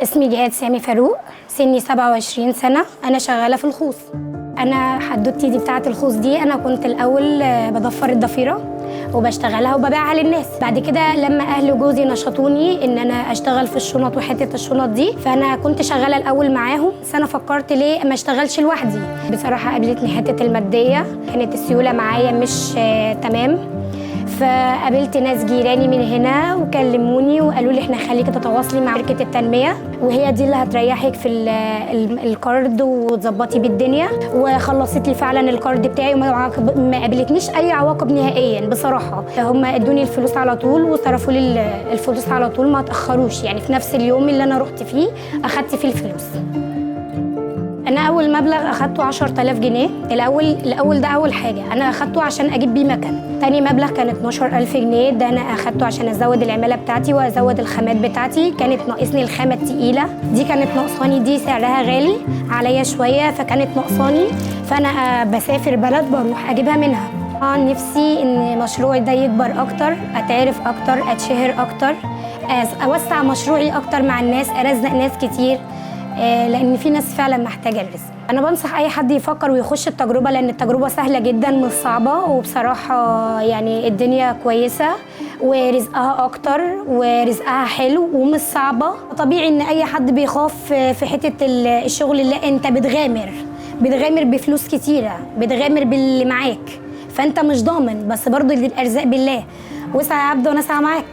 اسمي جهاد سامي فاروق، سني 27 سنة، أنا شغالة في الخوص. أنا حدوتي دي بتاعة الخوص دي، أنا كنت الأول بضفر الضفيرة وبشتغلها وببيعها للناس. بعد كده لما أهل جوزي نشطوني إن أنا أشتغل في الشنط وحتة الشنط دي، فأنا كنت شغالة الأول معاهم. بس أنا فكرت ليه ما اشتغلش لوحدي. بصراحة قابلتني حتة المادية، كانت السيولة معايا مش تمام. فقابلت ناس جيراني من هنا وكلموني وقالوا لي احنا خليكي تتواصلي مع شركة التنمية، وهي دي اللي هتريحك في القرض وتظبطي بالدنيا. وخلصت لي فعلا القرض بتاعي وما قابلتنيش اي عواقب نهائيا بصراحة. هم ادوني الفلوس على طول وصرفوا لي الفلوس على طول، ما اتاخروش، يعني في نفس اليوم اللي انا رحت فيه اخدت فيه الفلوس. أنا أول مبلغ أخدته 10,000 جنيه، الأول ده أول حاجة أنا أخدته عشان أجيب بيه مكنة. تاني مبلغ كان 12,000 جنيه، ده أنا أخدته عشان أزود العمالة بتاعتي وأزود الخامات بتاعتي. كانت ناقصني الخامة التقيلة دي، كانت ناقصاني، دي سعرها غالي عليا شوية فكانت ناقصاني، فأنا بسافر بلد بروح أجيبها منها. نفسي إن مشروعي ده يكبر أكتر، أتعرف أكتر، أتشهر أكتر، أوسع مشروعي أكتر مع الناس، أرزق ناس كتير، لان في ناس فعلا محتاجه الرزق. انا بنصح اي حد يفكر ويخش التجربة، لان التجربة سهلة جدا مش صعبة، وبصراحة يعني الدنيا كويسة ورزقها اكتر ورزقها حلو ومش صعبة. طبيعي ان اي حد بيخاف في حتة الشغل، لا انت بتغامر بفلوس كتيرة، بتغامر باللي معاك، فانت مش ضامن، بس برضو الارزاق بالله. وسع يا عبد وانا اسعى معاك.